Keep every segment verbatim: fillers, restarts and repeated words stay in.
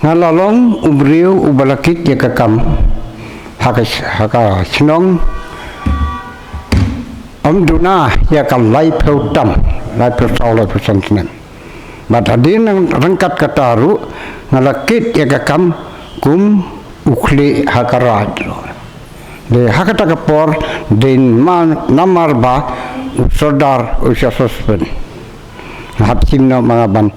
Nga la long u briew uba la kit ïa ka kam ha ka, ha ka shnong, ym duna ïa ka laiphew tam, laiphew saw, laiphew san snem. Bad hadien ryngkat kata ruh nga la kit ïa ka kam kum u khlieh ha ka raid ruh. Dei ha kata ka por, dei namar ba u Sordar u sha suspend. Nga hap shim noh ma nga ban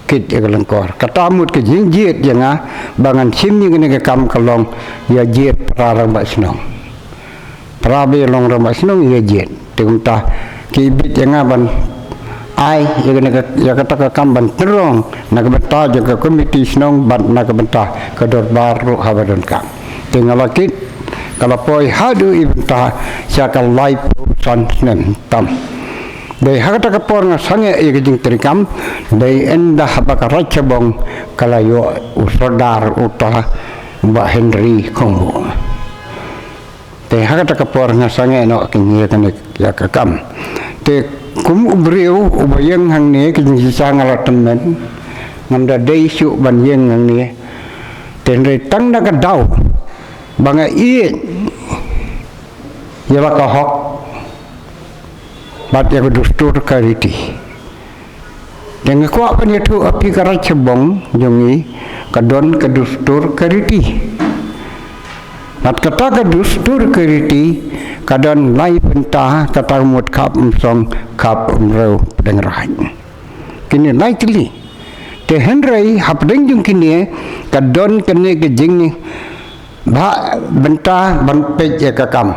kit ïa ka lyngkor. Kata mut ka jingjied ïa nga ba ngan shim ïa kane ka kam ka long ïa jied para rangbah shnong. Para ba ïa long rangbah shnong ïa jied. Te kumta ki bit ïa nga ban ai ïa kane ka, ïa kata ka kam ban tynrong na ka bynta jong ka komiti shnong bad na ka bynta ka dorbar ruh haba donkam. Te nga la kit, ka la poi haduh i bynta sha ka laiphew san snem tam. Dei ha kata ka por nga sangeh ïa ka jingtrei kam, dei ynda haba ka Raid Chabong ka la ïoh u Sordar uta Bah Henry Khongbuh. Te ha kata ka por nga sangeh noh ïa kane ïa ka kam. Te kum u briew uba ïeng hangne, ka jingshisha nga la tymmen, ngam da dei shuh ban ïeng hangne. Te hynrei tang da ka daw ba nga ïeit ïa la ka hok bad ïa ka dustur ka riti. Te nga kwah ban ïathuh ha phi ka Raid Chabong jong ngi ka don ka dustur ka riti. Bad kata ka dustur ka riti ka don lai bynta, kata ka mut khap umsong, khap umrew, pdeng raid. Kine lai tylli. Te hynrei hapdeng jong kine ka don kane ka jing ba bynta ban peit ïa ka kam.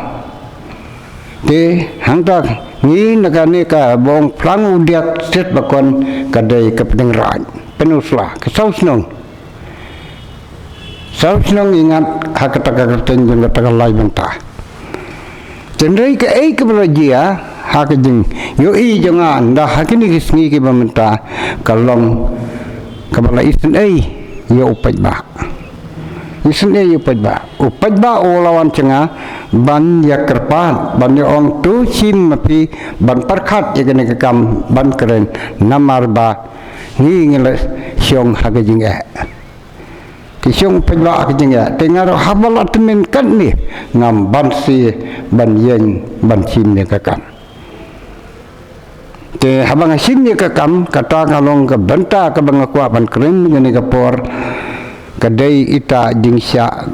Te hangta ngi na kane ka bong Plang U Diak Stet Bakon ka dei ka pdeng raid. Pynusla ka saw shnong. Saw shnong ngi ngat ha kata ka kyrteng jong kata ka lai bynta. Te hynrei kaei kaba la jia ha ka jingïohi jong nga ynda ha kine ki sngi kiba mynta ka long kaba la isynei ïa u paidbah. Isynei ïa u paidbah. U paidbah u la wan sha nga ban ïa kyrpad, ban ïa ong to shim ma phi ban pyrkhat ïa kane ka kam ban kren namar ba ngi ngi la shong ha ka jingeh. Ki shong u paidbah ha ka jingeh. Te nga ruh haba la tymmen katne ngam banse ban ïeng ban shim ïa ka kam. Te haba nga shim ïa ka kam, kata ka long ka bynta kaba nga kwah ban kren ha kane ka por, ka dei ita jingshah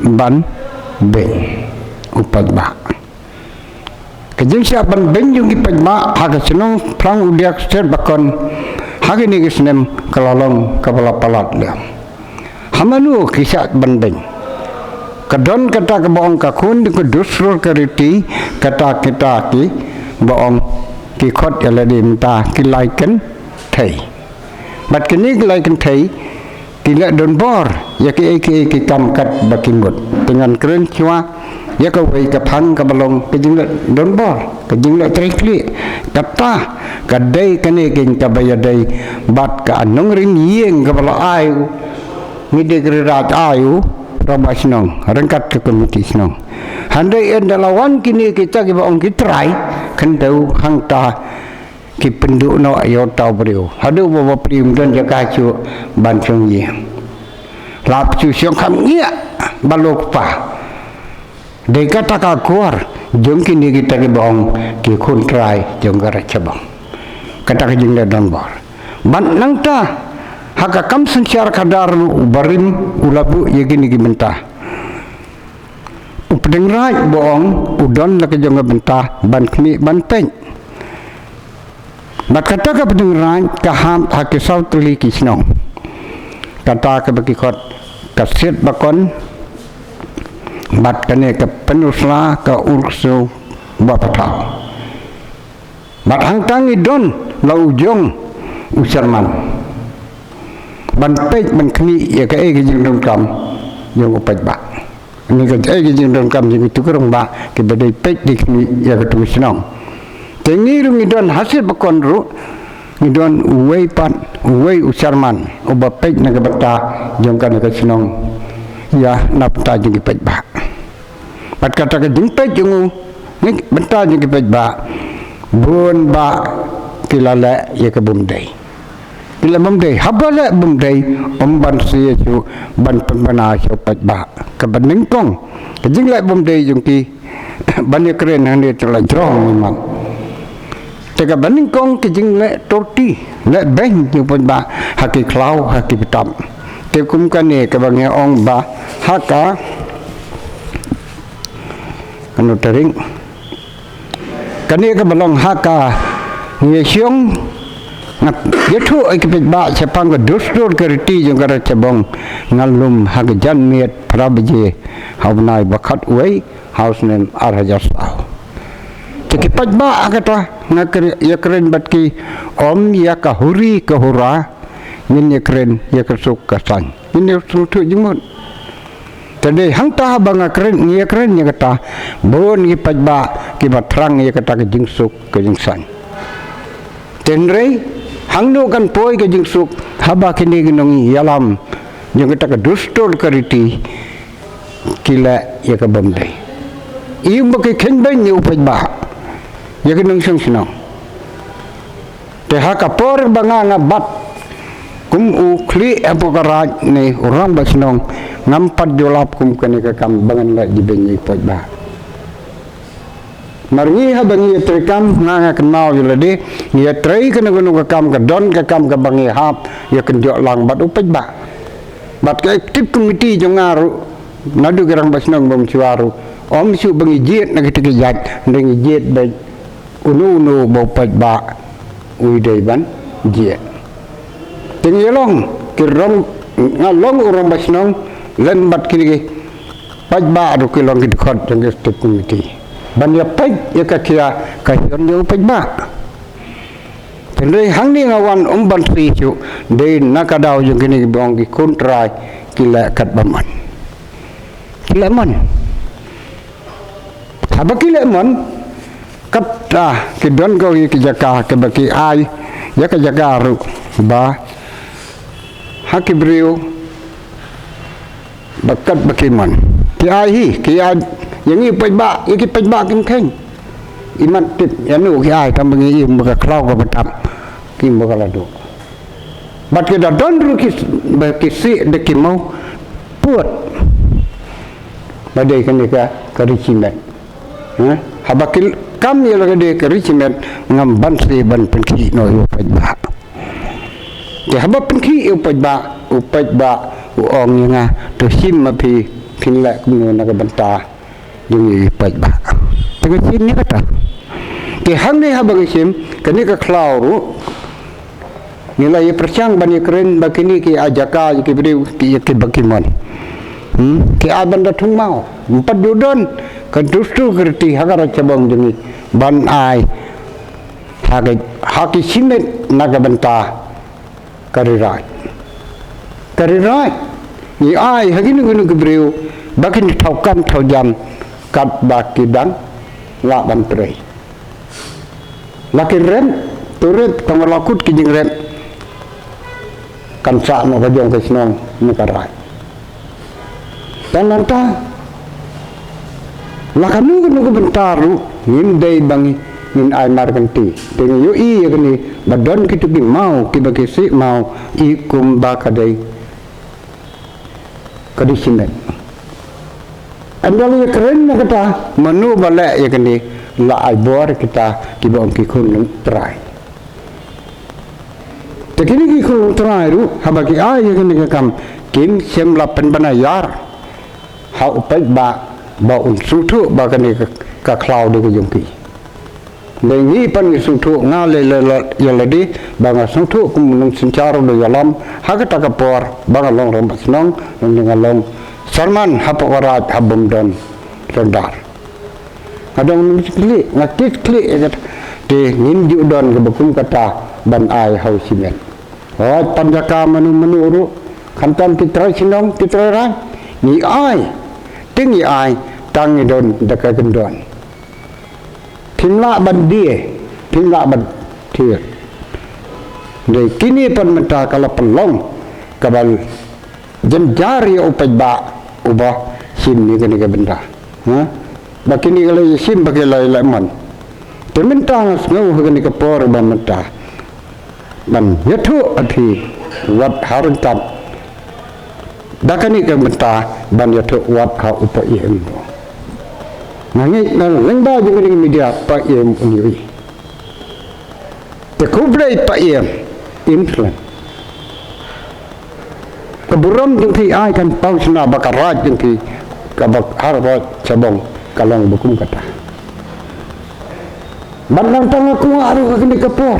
ban beiñ u paidbah. Ka jingshah ban beiñ jong ki paidbah ha ka shnong Plang U Diak Stet Bakon ha kine ki snem ka la long kaba la palat liang. Ha mano ki shah ban beiñ? Ka don kata kaba ong ka khun jong ka dustur ka riti, kata kita kiba ong ki khot ïa lade mynta ki lai kynthei. Bad kine ki lai kynthei ki la donbor ïa kiei kiei ki kam kat ba ki mut. Te ngan kren shuwa ïa kawei ka phang kaba long ka jingleh donbor, ka jingleh trei khlieh. Kata ka dei kane kaba ïadei bad ka nongrim ïing kaba la ai u, ngi dei ka ri raid ai u rangbah shnong ryngkat ka komiti shnong. Hynrei ynda la wan kine kita kiba ong ki trai, khyndew hangta ki pynduh noh ïa uta u briew. Haduh ba u bapli um don jaka shuh ban shong ïing. Lap shu shong kham ngiah ba lok pa. Dei kata ka akor jong kine kita kiba ong ki khun trai jong ka Raid Chabong. Kata ka jingleh donbor. Bad nangta ha ka kam synshar khadar u barim u la buh ïa kine ki bynta. U pdeng raid ba ong u don la ka jong ka bynta ban khmih ban peit. Bad kata ka pdeng raid ka hap ha ki saw tylli ki shnong. Kata kaba ki khot ka Stet Bakon bad kane ka Pynusla, ka Urksew, Bapathaw. Bad hangta ngi don la u jong u chairman ban peit ban khmih ïa kaei ka jingdonkam jong u paidbah. Ngi ka, eh, ka jingdonkam jong kitu ki rangbah kiba dei peit dei khmih ïa katu ka shnong. Te ngi ruh ngi don ha Stet Bakon ruh ngi don uwei pat, uwei u chairman uba peit na ka bynta jong kane ka shnong ïa na bynta jong ki paidbah. Bad kata ka jingpeit jong u na bynta jong ki paidbah bun ba ki la leh ïa ka bym dei. Ki leh bym dei, haba leh bym dei, ym ban siew shuh ban pynbna sha u paidbah. Kaba nyngkong, ka jingleh bym dei jong ki ban ïakren hangne te la jrong imat. Te kaba nyngkong ka jingleh torti, leh beiñ ïa u paidbah ha ki khlaw, ha ki btap. Te kum kane kaba nga ong ba ha ka, kano tarik, kane kaba long ha ka, ngi ïa shong, nga ïathuh ïa ki paidbah shaphang ka dustur ka riti jong ka Rajshabong, nga lum ha ka janmiet phra baje ha u bnai ba khatwei ha u snem ar hajar saw. Te ki paidbah ha kata nga kren, ïakren bad ki, ym ïa ka huri ka hura, ngin ïakren ïa ka suk ka saiñ, ngin ïa sngewthuh jingmut. Te dei hangta haba nga kren, ngi ïakren ïa kata, bun ki paidbah kiba thrang ïa kata ka jingsuk ka jingsaiñ. Hynrei hangno kan poi ka jingsuk haba kine ki nongïalam jong kata ka dustur ka riti ki leh ïa ka bym dei? Ïa ba ki kheiñ beiñ ïa u paidbah, ïa ki nongshong shnong. Te ha ka por ba nga, nga bat kum u khlieh hapoh ka Raid ne u rangbah shnong, ngam pat ju lap kum kane ka kam ba ngan leh jingïabeiñ ïa u paidbah. Namar ngi haba ngi ïatrei kam, nga, nga kynmaw ïa lade, ngi ïatrei kano kano ka kam, ka don ka kam kaba ngi hap ïa kynjoh lang bad u paidbah. Bad ka executive committee jong nga ruh, naduh ki rangbah shnong bym shuwa ruh, ym shuh ba ngi jied na kita ki jait, hynrei ngi jied bad uno uno ba u paidbah u dei ban jied. Te ngi long ki rong, nga long u rangbah shnong lem bad kine ki paidbah ruh ki long ki dkhot jong ki executive committee ban ïa peit ïa ka khia ka hiar jong u paidbah. Hynrei hangne nga wan ym ban siew shuh, dei na ka daw jong kine kiba ong ki khun trai ki leh katba mon. Ki leh mon. Haba ki leh mon, kata ki don ko ïa ki jaka kaba ki ai ïa ka jaka ruh ba ha ki briew ba katba ki mon. Ki ai hi, ki ai ïa ngi paidbah, ïa ki paidbah kim kheiñ. Imat tip ïano ki ai, tang ba ngi im ba ka khlaw kaba tap, kim ba ka la duh. Bad ki da don ruh ki, ba ki sih da ki maw put. Ba dei kane ka, ka ri shimet. Ha? Haba ki kam ïa la ka dei ka ri shimet, ngam ban sih ban pynkhih noh ïa u paidbah. Te haba pynkhih ïa u paidbah, u paidbah u ong ïa nga, to shim ma phi, phin leh kumno na ka bynta jong ngi paidbah. Te nga shim ïa kata. Te hangne haba nga shim, kane ka khlaw ruh ngi la ïa pyrshang ban ïa kren ba kine ki ai jaka ïa ki briew ki, ïa kiba ki mon. Hmm? Ki ai ban da thung maw. Ym pat ju don ka dustur ka riti ha ka Rajshabong jong ngi ban ai ha ka, ha ki shimet na ka bynta ka ri Raid. Ka ri Raid ngi ai ha kino kino ki briew ba kin thaw kam thaw jam katba ki dang lah ban trei. La kin rep, to rep, tang la kut ki jingrep, kan sah noh ka jong ka shnong ne ka raid. Te nangta la kano kano ka bynta ruh ngim dei ba ngi, ngin ai markynti. Te ngi ïohi ïa kane ba don kito ki maw kiba ki sih maw, i kumba ka dei, ka dei shimet. Ynda la ïa kren na kata, mano ba leh ïa kane, la ai bor kita kiba ong ki khun trai. Te kine ki khun trai ruh haba ki ai ïa kane ka kam, kim shym la pynbna ïar ha u paidbah ba un sngewthuh ba kane ka, ka khlaw dei ka jong ki. Dei ngi pat ngi sngewthuh, nga leh, leh, leh ïa lade ba nga sngewthuh kum u nongsynshar u dei ïalam ha kata ka por ba nga long rangbah shnong, nga long sarman hapoh ka raid ha bym don sordar. Nga dang nang khlieh, nga kit khlieh ïa kata. Te ngim ju don kaba kum kata ban ai ha u shimet. Hooid, pan jaka mano mano ruh, khamtam ki trai shnong, ki trai raid, ngi ai, te ngi ai, tang ngi don da ka kyndon. Phim lah ban die, phim lah ban thied. Dei kine pat mynta ka la pynlong kaba jynjar ïa u paidbah uba shim ïa kane ka bynta. Ha? Ba kine ki la ïa shim ba ki la ïa leh mon. Te mynta nga sngew ha kane ka por ba mynta, ban ïathuh ha phi wat ha ryngkat da kane ka bynta ban ïathuh wat ha u Paiem. Nga ngeit na lyngba jong kane ka media Paiem un ïohi. Te khublei Paiem, im slem. Ka burom jong phi ai kan pang shna ba ka raid jong phi kaba ha Raid Shabong ka long ba kum kata. Ban nang tang aku aru ka kane ka por.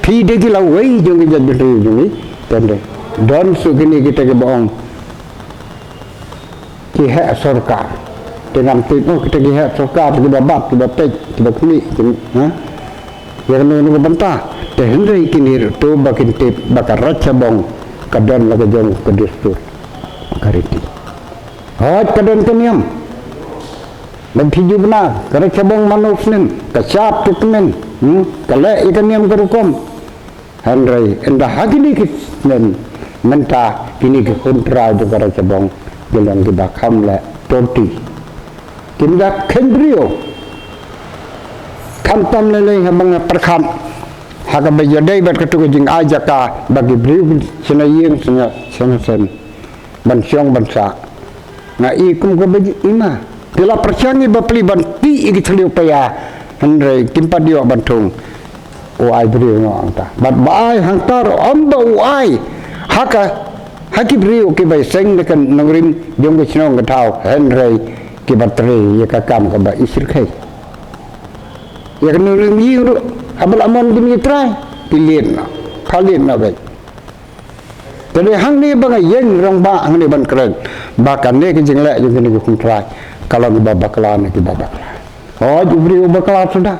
Phi dei ki lawei jong ki jaitbynriew jong ngi. Tang dei don shuh kine kita kiba ong ki heh sorkar. Te ngam tip mo kita ki heh sorkar kiba bat kiba peit kiba khmih ki, ha? Ïa kano kano ka bynta. Te hynrei kine ruh to ba kin tip ba ka Raid Shabong ka don la ka jong ka dustur ka riti. Hooid ka don ka niam. Ban phi ju bna ka Raid Shabong mano snem ka shap ka kmen, hmm? Ka leh ïa ka niam ka rukom. Hynrei ynda ha kine ki snem mynta kine ki khun trai jong ka Raid Shabong ki long kiba kham leh torti. Kim da kheiñ briew. Khamtam lei lei haba nga pyrkhat ha kaba ïadei bad katu ka jingai jaka ba ki briew ki shna ïing shna, shna sem ban shong ban sah. Nga i kum kaba i ma. Phi la pyrshang i ba pli ban tih i ki thliew paia. Hynrei kim pat ïoh ban thung. U ai briew nga ong ta. Bad ba ai hangta ruh ym ba u ai ha ka, ha ki briew kiba ïaseng da ka nongrim jong ka shnong ka thaw. Hynrei kiba trei ïa ka kam kaba i syrkhei. Ïa ka nongrim ïing ruh haba la mon kim i trai. Ki liet noh. Pha liet noh beit. Te dei hangne ba nga ïeng rangbah hangne ban kren ba kane ka jingleh jong kine ki khun trai ka long ba bakla ne kiba bakla. Hooid u briew u bakla suda.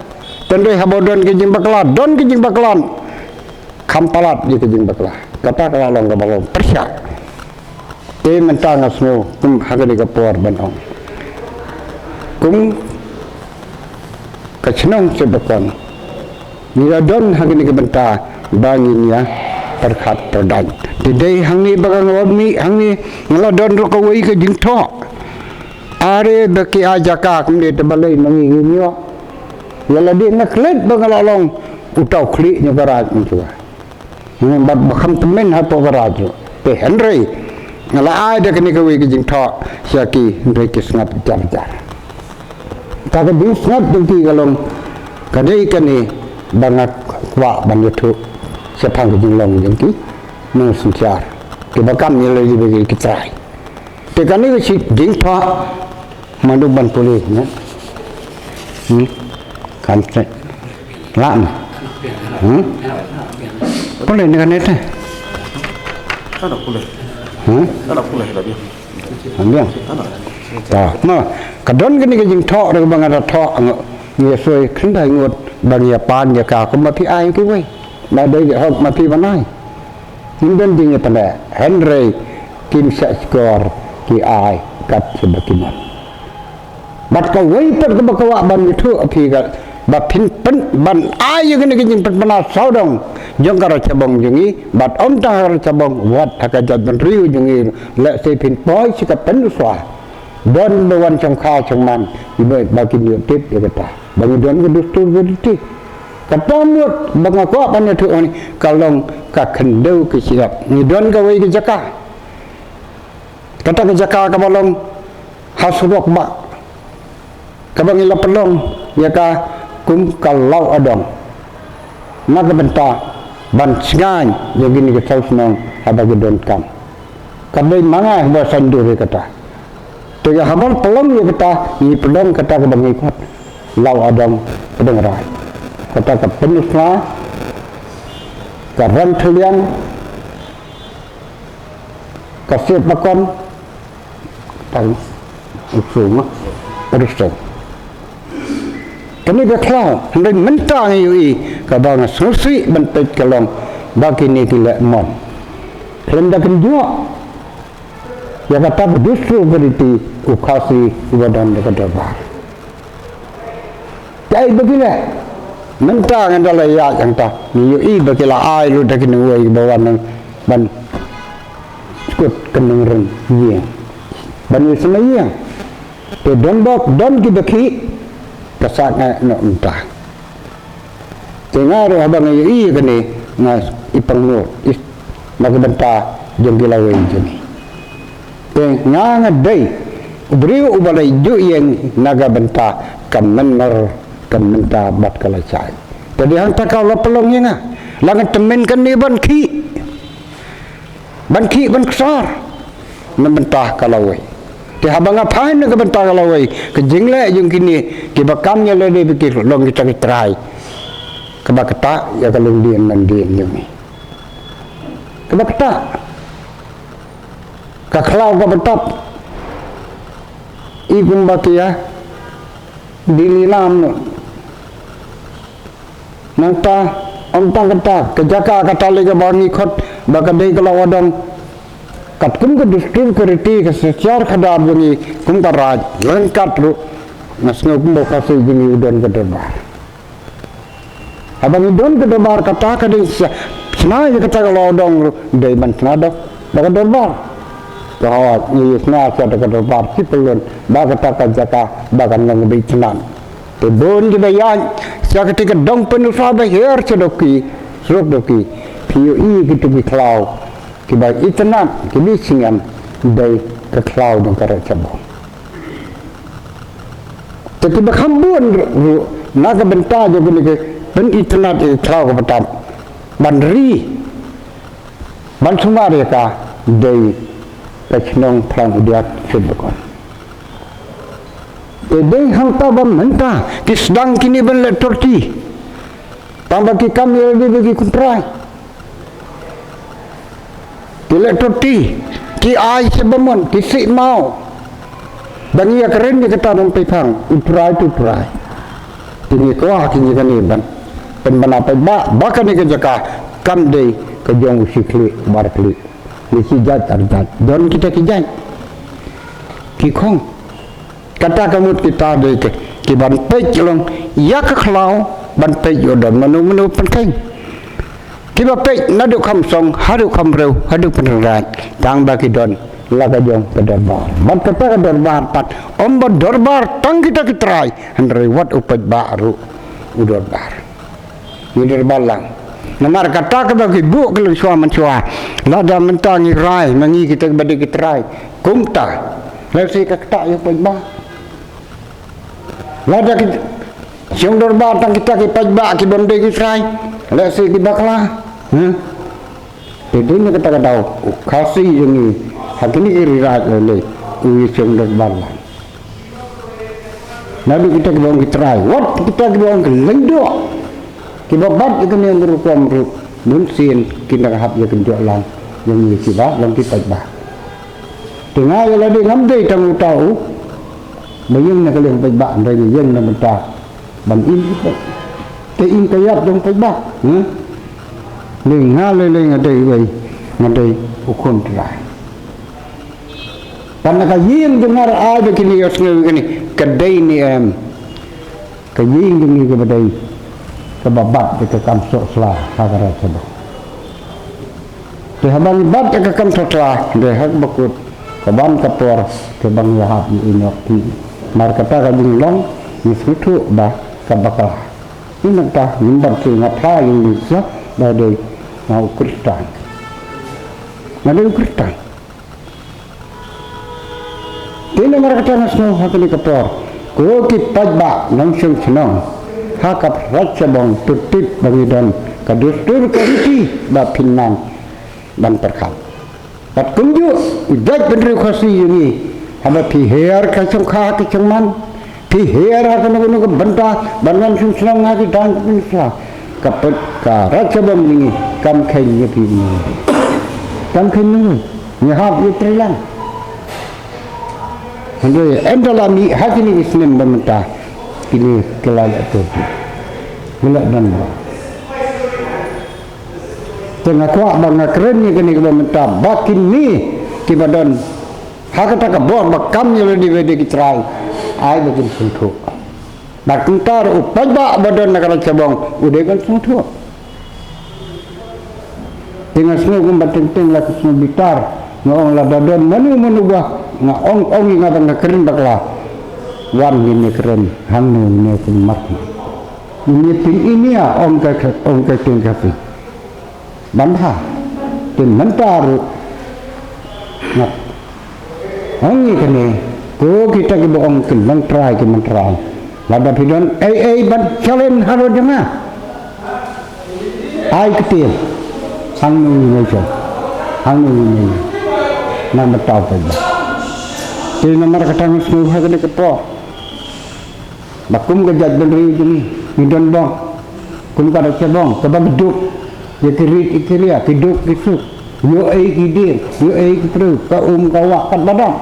Te dei haba don ka jingbakla, don ka jingbakla kham palat ïa ka jingbakla. Kata ka la long kaba long pyrshah. Te mynta nga sngew kum ha kane ka por ban ong kum ka shnong Sibakon. Ngi la don ha kane ka bynta ba ngin ïa pyrkhat pyrdaiñ. Te dei hangne ba nga la mih hangne nga la don ruh kawei ka jingthoh. Are ba ki ai jaka kumne te balei ma ngi ngin ïoh. Ïa lade nga klet ba nga la long uta u khlieh ñiuh ka raid mynta. Bad ba kham tymmen hapoh ka raid ruh. Te hynrei nga la ai da kane kawei ka jingthoh sha ki hynrei ki sngap jar jar. Ka ka jingsngap jong ki ka long ka dei kane ba nga kwah ban ïathuh shaphang ka jinglong jong ki nongsynshar kiba kam ïa lade ba ki trai. Te kane ka shi jingthoh Mano ban pule ne? Hmm? Kan te. La ne? Hmm? Pule ne kan te? Ano pule? Hmm? Ano pule la biang? Biang. Ano? Ta, ma ka don kane ka jingthoh re ba nga da thoh ang ngi soi khyndai ngut ba ngi pan ïa ka kum ma phi ai kiwei. Ma dei hok ma phi ban ai. Ngim don jingïapyneh, hynrei kim shah shkor ki ai kat shaba ki mon. Bad kawei pat kaba kwah ban ïathuh ïa phi ka ba phin pyn ban ai ïa kane ka jingpynbna sawdong jong ka Raid Shabong jong ngi bad ym tang ha ka Raid Shabong wat ha ka jaitbynriew jong ngi lehse phin poi sha ka Pynursla. Don ba wan shongkha shongman iba ba kin ïoh tip ïa kata ba ngi don ka dustur ka riti. Kata mut ba nga kwah ban ïathuh hangne ka long ka khyndew ka shyiap. Ngi don kawei ka jaka. Kata ka jaka kaba long ha surok ba kaba ngi la pynlong ïa ka kum ka Law Adong. Na ka bynta ban sngewthuh ïa kine ki saw shnong haba ki donkam. Ka dei ma nga ba sngewthuh ïa kata. Te ka haba pynlong ïa kata, ngi pynlong kata kaba ngi khot Law Adong Pdeng Rai. Kata ka Pynursla, ka Rangthylliang, ka Sibakon, tang u sung ma, u sung. Kane ka khlaw, hynrei mynta nga ïohi kaba nga sngewsih ban peit ka long ba kine ki leh mon. Khlem da kynjoh ïa kata ka dustur ka riti u Khasi uba don da ka dorbar. Te ai ba ki leh mynta ngan da la ïaid hangta ngi ïohi ba ki la ai lut da ki nongwei ba wan nang ban skut ka nongrim ïing ban ïa sma ïing. Te don bok don ki ba ki ka sah nga noh mynta. Te nga ruh haba nga ïohi ïa kane nga i pang nur i na ka bynta jong ki lawei jong ngi. Te nga nga dei u briew uba la ïoh ïeng na ka bynta ka mynner ka mynta bad ka lashai. Te dei hangta ka la pynlong ïa nga la nga tymmen kane ban khih ban khih ban ksar na bynta ka lawei. Te haba nga phai na ka bynta ka lawei ka jingleh jong kine kiba kam ïa lade ba ki long kita ki trai kaba kata ïa ka longdien mandien jong ngi. Kaba kata ka khlaw kaba tap i kumba ki ïa dili nam no. Nangta ym tang kata ka jaka kata lei kaba ngi khot ba ka dei ka Lawdong. Katkum ka dustur ka riti ka synshar khadar jong ngi kum ka raid ryngkat ruh nga sngew kumba u Khasi jong ngi u don ka dorbar. Haba ngi don ka dorbar kata ka dei sha shna ïa kata ka Lawdong ruh dei ban shna da da ka dorbar. Ka hawai ngi shna sha da ka dorbar ki pylon ba kata ka jaka ba kan long beit shna. Te bun kiba ïaid sha kata ka dong pynusah ba hiar sha doki surok doki phi ïohi kito ki khlaw kiba itynnad kiba sngem dei ka khlaw jong ka Rachebong. Te kiba kham bun ruh na ka bynta jong kane ka pynitynnad ïa ka khlaw kaba tap ban ri ban sumar ïa ka dei ka shnong Phrang Udiat Sitbakon. Te dei hangta ba mynta ki sdang kine ban leh torti tang ba ki kam ïa lade ba ki khun trai. Ki leh torti ki ai sha ba mon ki sih maw. Ba ngi ïa kren ïa kata nongpei phang u trai tu trai. Te ngi kwah ki ngi kane ban pynbna paidbah ba kane ka jaka kam dei ka jong u shi khlieh u bar khlieh. Ngi shi jait ar jait don kita ki jait ki khong. Kata ka mut kita dei ki ki ban peit long ïa ka khlaw ban peit ïoh don mano mano pynkheiñ. Kiba peit naduh kham song haduh kham rew haduh pynrang tang ba ki don la ka jong ka dorbar. Bad kata ka dorbar pat ym ba dorbar tang kita ki trai hynrei wat u paidbah ruh u dorbar. Ngi dorbar lang. Namar kata kaba ki buh ki leng shuwa man shuwa. Lada mynta ngi rai ma ngi kita ba dei ki trai. Kumta. Lehse ka kata ïa paidbah. Lada ki shong dorbar tang kita ki paidbah ki bym dei ki trai. Lehse ki bakla. Hmm. Te dei na kata ka daw u Khasi jong ngi ha kine ki ri raid lei lei u ïa shong dorbar lang. Naduh kita kiba ong ki trai wat kita kiba ong ki lyngdoh kiba bat ïa kane ka rukom ruh bunsien kin da ka hap ïa ka jok lang jong ngi kiba long ki paidbah. Te nga ïa lade ngam dei tang uta u ba ïeng na ka liang paidbah hynrei ngi ïeng na bynta ban im ki paid. Te im ka ïap jong paidbah. Hmm? Lei nga lei lei nga dei wei nga dei u khun trai. Tang na ka ïing jong nga ai ba kine ïohsngew kane ka dei ne em. Ka ïing jong ngi kaba dei kaba bat da ka kam soh sla ha ka Rachebong. Te haba ngi bat da ka kam soh sla dei ha kaba kut ka wan ka por kaba ngi hap ngi ïehnoh phi. Mar kata ka jinglong ngi sngewthuh ba ka bakla. Ïa nangta ngim bat shuh nga phla ïa u Jisu ba dei nga u Khristan. Nga dei u Khristan. Te namar kata nga sngew ha kane ka por ko ki paidbah nongshong shnong ha ka Rachebong to tip ba ngi don ka dustur ka riti ba phin nang ban pyrkhat. Bad kumjuh u jaitbynriew Khasi ïa ngi haba phi hiar ka shongkha ka shongman phi hiar ha kano kano ka bynta ban wan shong shnong ha ki dang pynshla ka put ka Rachebong ïa ngi kam kheiñ ïa phi ïa ngi kam kheiñ ïa ngi ngi hap ïa trei lang. Hynrei ynda la mih ha kine ki snem ba mynta kine ki la ïa tur ki la don ba. Te nga kwah ba nga kren ïa kane kaba mynta ba kine kiba don ha kata ka bor ba kam ïa lade ba dei ki trai ai ba kin sngewthuh. Ba kumta ruh u paidbah ba don na ka Rachebong u dei ban sngewthuh. Te nga sngew kumba teng teng la ka sngew bitar nga ong lada don mano mano ba nga ong ong ïa nga ba nga kren bakla. Wan ngin ïa kren hangno ngin ïa kren mat. Ngin ïa pyn-i nia ong ka ong ka kren ka pyn. Ban ha, te mynta ruh nga ong ïa kane, ko kita kiba ong ki nongtrai, ki nongtrai, lada phi don ei ei ban challenge halor jong nga, ai ktien, hangne ïa nga, hangne ïa nga, nang bynta paidbah. Te namar kata nga sngew ha kane ka por ba kum ka jaitbynriew jong ngi, ngi don bong kum ka da ka bong kaba kduk ïa ki rit ïa ki ria, ki duk ki suk, ïoh ei ki dieng, ïoh ei ki briew, ka um ka wah katba don.